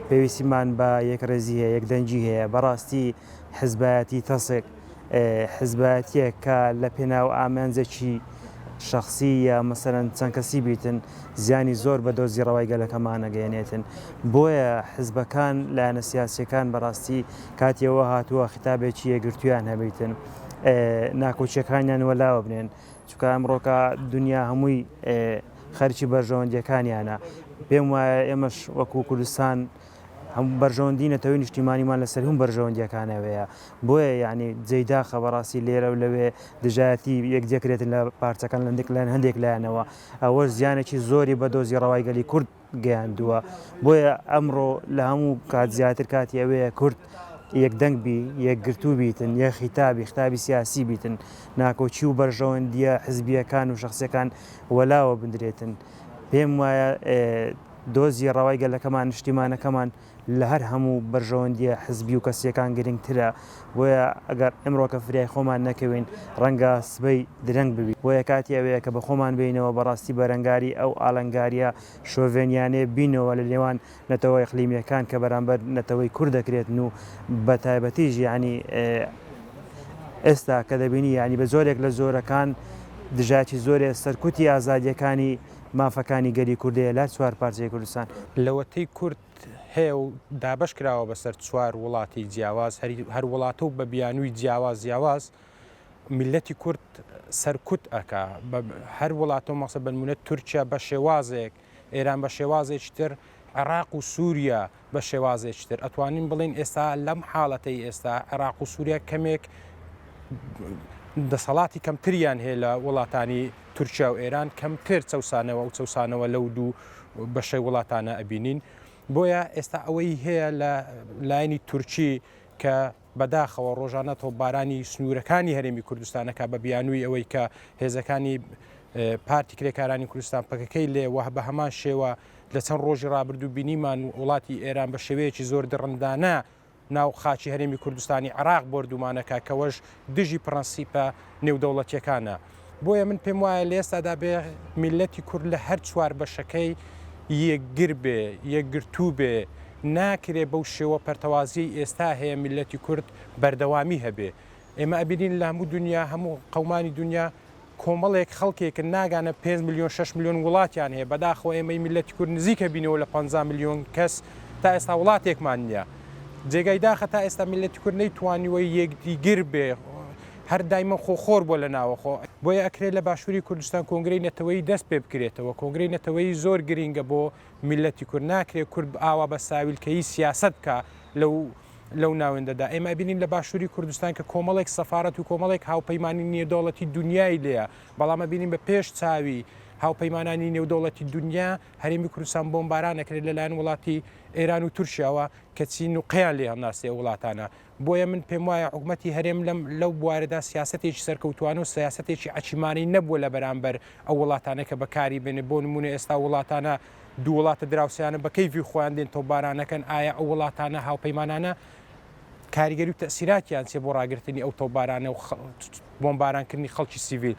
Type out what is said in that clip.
پێویستیمان بە یەکڕێزی هەیە، یەکدەنگی هەیە. بەڕاستی حزبایەتی تەسک، حزبایەتییەک کە لە پێناو ئامانجێکی شەخسی یا مەسەلەن چەند کەسی بیتن، زیانی زۆر بە دۆزی ڕەوای گەلەکەمان ئەگەیەنێتن. بۆیە حزبەکان، لایەنە سیاسییەکان بەڕاستی کاتی ئەوە هاتووە خیتابێکی یەکگرتوویان هەبیتن، ناکۆکییەکانیان وەلاوە بنێن. چونکە ئەمڕۆکە دونیا هەمووی خەرکی بەرژەوەندیەکانیانە پێم وایە ئێمەش وەکو کوردستان هەموو بەرژەوەندی نەتەوەی نیشتیمانیمان لەسەر هەم بەرژەوەندیەکانەوەیە بۆیە یعنی جێی داخە بەڕاستی لێرە و لەوێ دژایەتی یەک دەکرێتن لە پارچەکان لە هەندێک لایەن هەندێک لایەنەوە ئەوەش زیانێکی زۆری بە دۆزی ڕەوای گەلی کورد گەیاندووە بۆیە ئەمڕۆ لە هەموو کات زیاتر کاتی ئەوەیە کورد یەکدەنگ بی یەکگرتوو بیتن یەک خیتابی خیتابی سیاسی بیتن ناکۆکی و بەرژەوەندیە حزبیەکان و شەخسیەکان وەلاوە بندرێتن پێم وایە دۆزی ڕەوای گەلەکەمان نیشتیمانەکەمان لە هەر هەموو بەرژەوەندیە حزبی و کەسیەکان گرنگترە بۆیە ئەگەر ئمڕۆکە فریای خۆمان نەکەوین ڕەنگە سبەی درەنگ ببی بۆیە کاتی ئەوەیە کە بەخۆمان بێینەوە بەڕاستی بەرەنگاری ئەو ئالنگاریە شۆڤێنیانەیە بینەوە لە نێوان نەتەوە ئیقلیمیەکان کە بەرامبەر نەتەوەی کورد دەکرێتن و بە تایبەتیش یانی ئێستا کە دەبینی یانی بە جۆرێک لە جۆرەکان دژایەتی زۆرێ سەرکوتی ئازادیەکانی مافەکانی گەلی کوردەیە لە چوار پارچەی کوردستان. لەوەتەی کورد هەیە و دابەش کراوە بەسەر چوار وڵاتی جیاواز، هەر وڵاتە و بە بیانووی جیاواز جیاواز میللەتی کورد سەرکوت ئەکا. هەر وڵاتە و مەسە بەنمونە تورکیا بە شێوازێک، ئێران بە شێوازێکی تر، عێراق و سووریا بە شێوازێکی تر. ئەتوانین بڵێین ئێستا لەم حاڵەتەی ئێستا عێراق و سووریا کەمێک دەسەڵاتی کەمتریان هەیە لە وڵاتانی تورکیا و ئێران کەمتر چەوسانەوە و چەوسانەوە لەو دوو بەشەی وڵاتانە ئەبینین. بۆیە ئێستا ئەوەی هەیە لە لایەنی تورکی کە بەداخەوە ڕۆژانە تۆپبارانی سنوورەکانی هەرێمی کوردستان ئەکا بە بیانووی ئەوەی کە هێزەکانی پارتی کرێکارانی کوردستان پەکەکەی لێ وە بە هەمان شێوە لە چەند ڕۆژی ڕابردوو بینیمان وڵاتی ئێران بە شێوەیەکی زۆر دڕندانە ناو خاکی هەرێمی کوردستانی عێراق بۆردومانەکە کەوەش دژی پرەنسیپە نێودەوڵەتیەکانە. بۆیە من پێم وایە لە ئێستادا بێ میللەتی کورد لە هەر چوار بەشەکەی یەکگر بێ، یەکگرتوو بێ، ناکرێ بەو شێوە پەرتەوازیەی ئێستا هەیە میللەتی کورد بەردەوامی هەبێ. ئێمە ئەبینین لە هەموو دونیا، هەموو قەومانی دونیا کۆمەڵێک خەڵکێکن ناگانە پێنج ملیۆن شەش ملیۆن وڵاتیان هەیە، بەداخەوە ئێمەی میللەتی کورد نزیکە بینەوە لە 50 ملیۆن کەس تا ئێستا وڵاتێکمان نییە. جێگای داخە تا ئێستا میللەتی کورد نەیتوانیوە یەکدیگر بێ، هەر دایمەن خۆخۆر بووە لە ناوەخۆ. بۆیە ئەکرێ لە باشووری کوردستان کۆنگرەی نەتەوەیی دەست پێ بکرێتەوە، کۆنگرەی نەتەوەیی زۆر گرینگە بۆ میللەتی کورد، ناکرێ کورد ئاوا بە ساویلکەیی سیاسەت بکا لەو لەو ناوەندەدا. ئێمە ئەبینین لە باشووری کوردستان کە کۆمەڵێک سەفارەت و کۆمەڵێک هاوپەیمانی نێودەوڵەتی دونیای لێیە، بەڵام ئەبینین بە پێش چاوی هاوپەیمانانی نێودەوڵەتی دونیا هەرێمی کوردستان بۆمباران ئەکرێت لەلایەن وڵاتی ئێران و تورکیاوە، کەچی نوقەیان لێ هەڵناسێ ئەو وڵاتانە. بۆیە من پێموایە حکومەتی هەرێم لەم لەو بوارەدا سیاسەتێکی سەرکەوتوانە و سیاسەتێکی عەکیمانەی نەبووە لە بەرامبەر ئەو وڵاتانە کە بەکاری بێنێ بۆ نمونە ئێستا وڵاتانە دوو وڵاتە دراوسێیانە بە کەیفی خۆیان دێن تۆپبارانەکەن ئایا ئەو وڵاتانە هاوپەیمانانە کاریگەری و تەسیراتیان چیە بۆ ڕاگرتنی ئەو تۆپبارانە و بۆمبارانکردنی خەڵکی سیڤیل؟